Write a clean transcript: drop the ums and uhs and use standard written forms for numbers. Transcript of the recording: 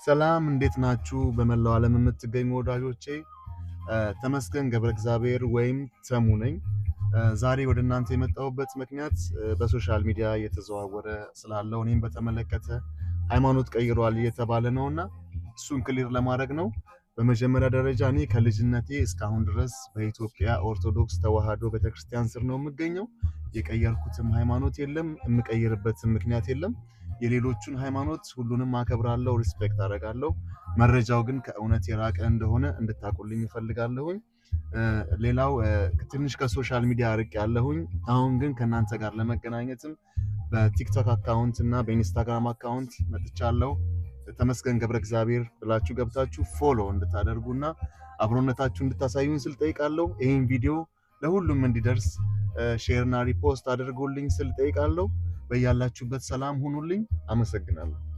ሰላም እንዴት ናችሁ? በመላው ዓለም የምትገኙ ወዳጆቼ፣ ተመስገን ገብረ እግዚአብሔር ወይም ተሙ ነኝ። ዛሬ ወደ እናንተ የመጣሁበት ምክንያት በ social media እየተዘዋወረ ስላለው እኔም በተመለከተ ሃይማኖት ቀይሯል እየተባለ ነውና እሱን clear ለማድረግ ነው። በመጀመሪያ ደረጃ እኔ ከልጅነቴ እስካሁን ድረስ በኢትዮጵያ ኦርቶዶክስ ተዋሕዶ ቤተክርስቲያን ስር ነው የምገኘው። የቀየርኩትም ሃይማኖት የለም፣ የምቀይርበትም ምክንያት የለም። የሌሎቹን ሃይማኖት ሁሉንም አከብራለሁ፣ respect አደርጋለሁ። መረጃው ግን ከእውነት የራቀ እንደሆነ እንድታቁልኝ እፈልጋለሁኝ። ሌላው ትንሽ ከ social media ርቄያለሁኝ። አሁን ግን ከእናንተ ጋር ለመገናኘትም በቲክቶክ account እና በኢንስታግራም account መጥቻለሁ። ተመስገን ገብረ እግዚአብሔር ብላችሁ ገብታችሁ follow እንድታደርጉና አብሮነታችሁ እንድታሳዩን ስል ጠይቃለሁ። ይህን ቪዲዮ ለሁሉም እንዲደርስ share ና repost አድርጉልኝ ስል ጠይቃለሁ። በያላችሁበት ሰላም ሁኑልኝ። አመሰግናለሁ።